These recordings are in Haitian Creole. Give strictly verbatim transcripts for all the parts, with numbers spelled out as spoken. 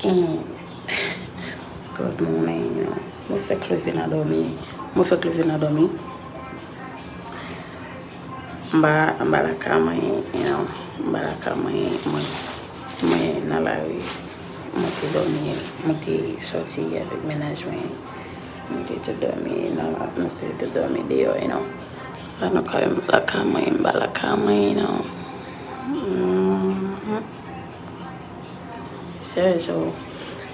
King. Good morning, you know. Mwen fèk leve nan dòmi. Mwen fèk leve nan dòmi. M pa, m pa lakay mwen, you know. M pa lakay mwen, mwen, mwen nan lari. Mwen te dòmi, mwen te sòti avèk mennaj mwen. Mwen te tou dòmi, nan, nou te tou dòmi deyò, you know. La nou kay, lakay mwen, m pa lakay mwen, you know. Mhm. Sè, so,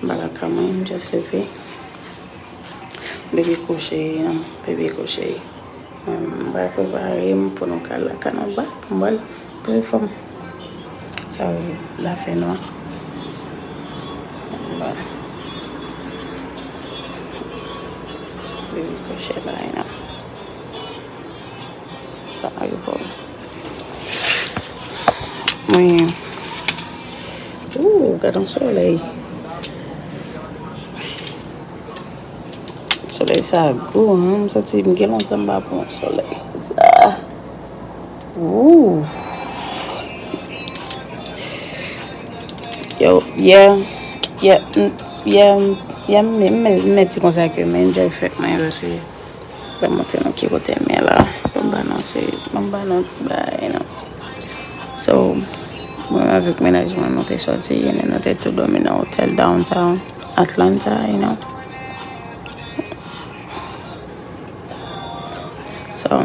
m pa lakay mwen, m just leve. Baby kouche, you know, baby kouche. Mwen, m pral prepare m pou nou ka lakay nou back, m pral pre fòm. Sa, la fè nwa. Bon. Baby kouche la, you know. Sa a yo pou mwen. Ooh, gad yon solèy. Solèy sa gou, hein? M santi m gen lontan m pa pran solèy sa. Ooh. Yo, yeah, yeah, mm, yeah, mm, yeah, m, m, m, m di konsa ke m enjoy fèt mwen, paske Ban m montre nou ki kote m ye la. Ban m ba nou se, ban m ba nou ti bagay, non. So, mwen avèk mennaj mwen, nou te sòti, and then nou te tou dòmi nan otèl downtown Atlanta, you know. So,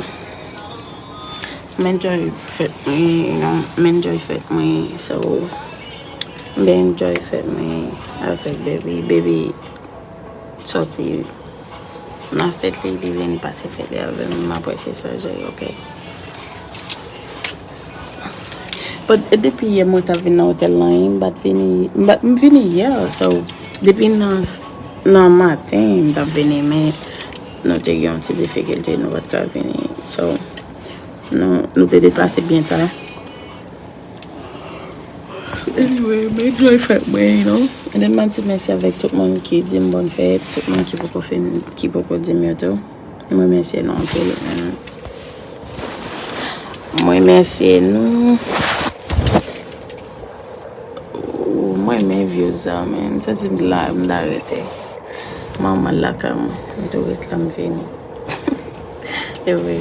m enjoy fèt mwen, you know, m enjoy fèt mwen, so, m enjoy fèt mwen avèk baby, baby sòti nan tèt li, li vin pase fèt li avè m, m apresye sa, jere, ok. But depi yè mwen t ap vin nan otèl lan, m pa t vini, m pa t, m vini yè, so, depi nan, nan maten, m t ap vini, men nou te gen yon ti difikilte, nou pa t ka vini, so, nou, nou te deplase byen ta. Anyway, m enjoy fèt mwen, you know. And then, m ap di mèsi avèk tout moun ki di m bòn fèt, tout moun ki poko fin, ki poko di m yo tou. M remèsye nou anpil, man. M remèsye nou. Ooh, m renmen views sa, man. M santi m la, m ta rete. Manman lakay mwen, m tou ret la, m vini. E vre.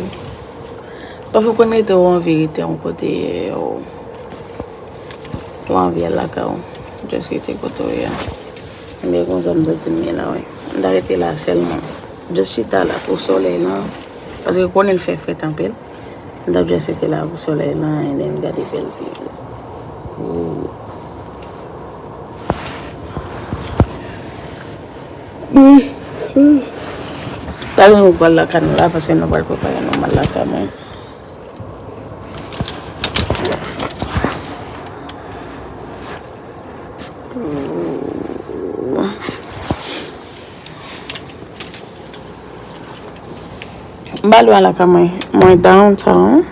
Pafwa w konn rete, w anvi rete yon kote, w, w anvi al lakay w. Just rete kote w ye a. Ebyen, konsa m santi m ye la, wi. M ta rete la sèlman. Just chita la pou solèy lan. Paske konnen l fè frèt anpil. M t ap just rete la pou solèy lan, and then gade bèl views. Ooh. Talè nou pral lakay nou la, paske nou pral prepare nou mal lakay mwen. M pa lwen lakay mwen. Mwen downtown.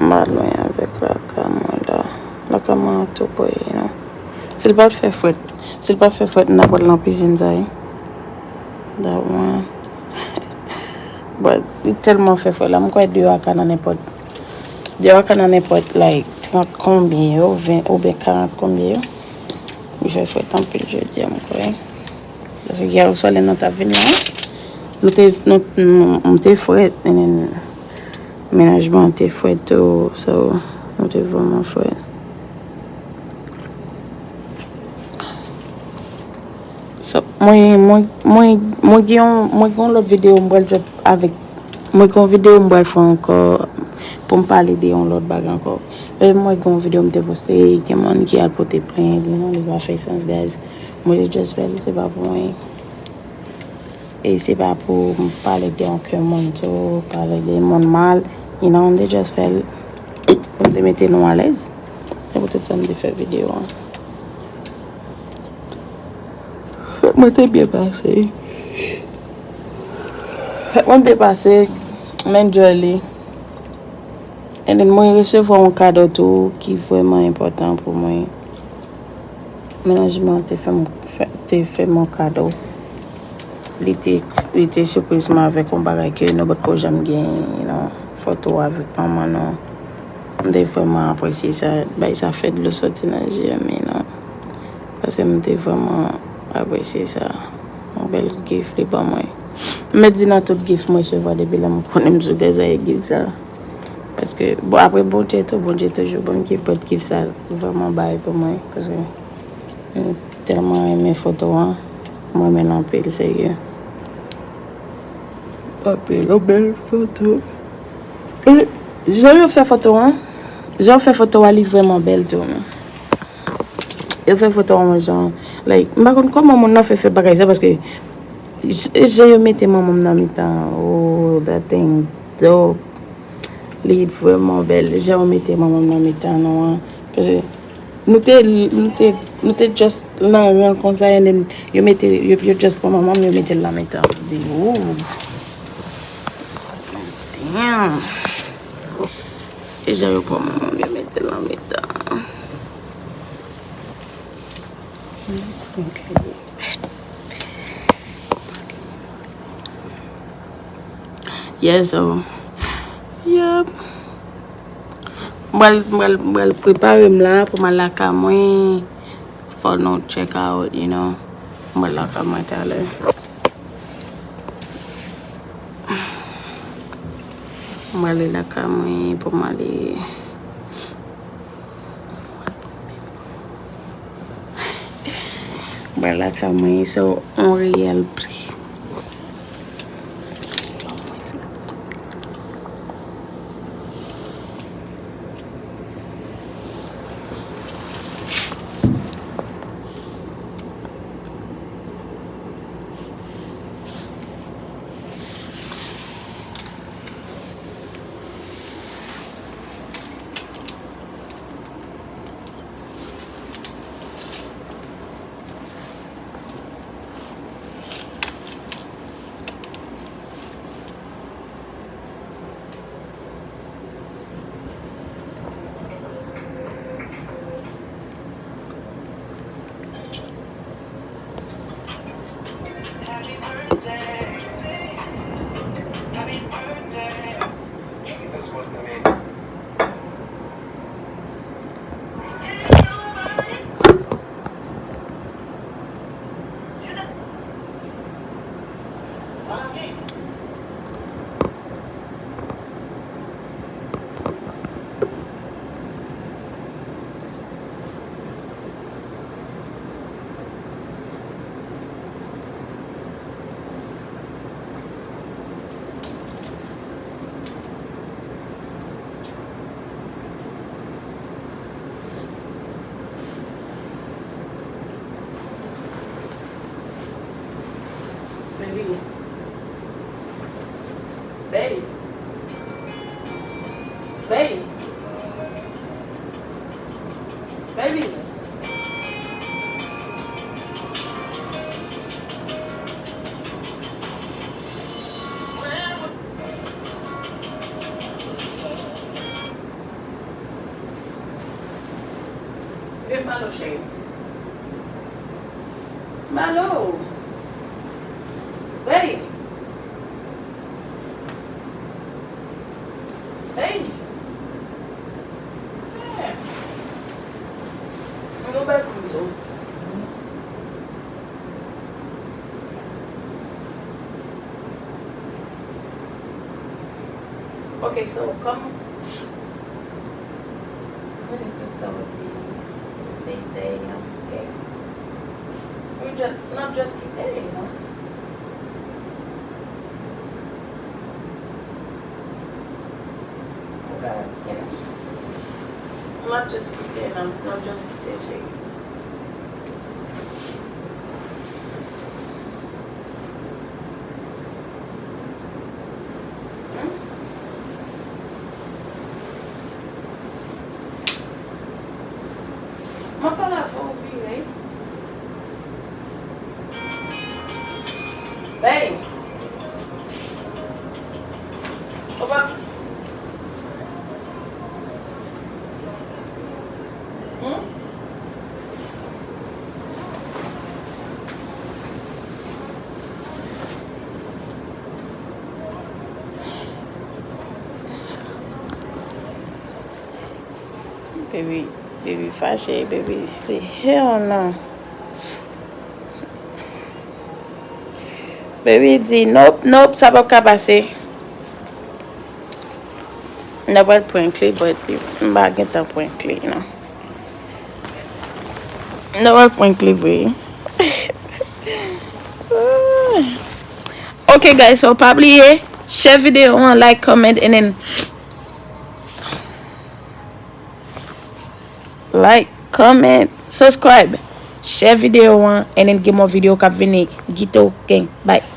M pa lwen avèk lakay mwen la. Lakay mwen an tou pre, you know. Si l pa t fè frèt, si l pa t fè frèt, m ta pral nan pizin sa, wi. That one. But li tèlman fè frèt la, m kwè deyò a ka nan nenpòt, deyò a ka nan nenpòt, like, trant konbyen yo, ven oubyen karant konbyen yo. Li fè frèt anpil jodi a, m kwè. Paske yè oswa lè nou t ap vin la, nou te, nou, nou, nou te frèt, and then mennaj mwen te frèt tou, so, nou te vrèman frèt. So, mwen, mwen, mwen, mwen gen yon, mwen gen yon lòt videyo m pral drop avèk, mwen gen yon videyo m pral fè ankò pou m pale de yon lòt bagay ankò. E mwen gen yon videyo m te poste, gen moun ki al pote plent, you know, li pa fè sans, guys. Mwen te just fè l, se pa pou mwen. E se pa pou m pale de okenn moun tou, pale de moun mal, you know, m te just fè l pou m te mete nou alèz. Se poutèt sa m te fè videyo an. Fèt mwen te byen pase. Fèt mwen byen pase, m enjoy li. And then mwen resevwa yon kado tou ki vrèman enpòtan pou mwen. Mennaj mwen te fè m, fè, te fè m yon kado. Li te, li te sipriz mwen avèk yon bagay ke nou potko janm gen, you know, foto avèk manman nou. M te vrèman apresye sa, bay sa fè dlo soti nan je m, you know. Paske m te vrèman apresye sa. Yon bèl gift li ban mwen. M mèt di nan tout gift m resevwa depi lè m konnen m sou tè sa e gift sa. Paske, bon, apre Bondye tou, Bondye toujou ban m gift, but gift sa vrèman bay pou mwen. Paske m tèlman renmen foto an. M renmen l anpil, serye. Anpil, yon bèl foto. E jan yo fè foto an, jan yo fè foto a, li vrèman bèl tou, men. Yo fè foto an yon jan, like, m pa konn kòman moun nan fè fè bagay sa, paske j-, jan yo mete manman m nan mitan, oh, that thing dope. Li vrèman bèl, jan yo mete manman m nan mitan nou an. Paske nou te, nou te, nou te just nan ran konsa, and then yo mete, yo, yo just pran manman m, yo mete l nan mitan. M di, ooh. Damn. E jan yo pran manman m, yo mete l nan mitan. Yeah, so, yep. M pral, m pral, m pral prepare m la pou m al lakay mwen. Fò nou check out, you know. M pral lakay mwen talè. M prale lakay mwen pou m ale. M prale lakay mwen, se yon reyèl pri. Baby. Baby. Baby. Baby. Vin pale w, cheri. Malo. Baby. Baby. Hey. Mwen gen yon bagay pou m di w. Ok, so, kòm mwen di tout sa w di, today's day, you know, ok? We just, n ap just kite, you know? Ok, you know? N ap just kite, n ap, n ap just kite, cheri. Hmm? M ap pale avè w vire. Babe. Ou pa. Hmm? Baby, baby fache, baby say, "Hell no." Baby di, nope, nope, sa p ap ka pase. M ta pral prank li, but m pa gentan prank li, non. M ta pral prank li vre. Ok, guys, so pa bliye, share videyo an, like, comment, and then like, comment, subscribe. Share videyo an, and then gen more videyo k ap vini. Gito gang. Bye.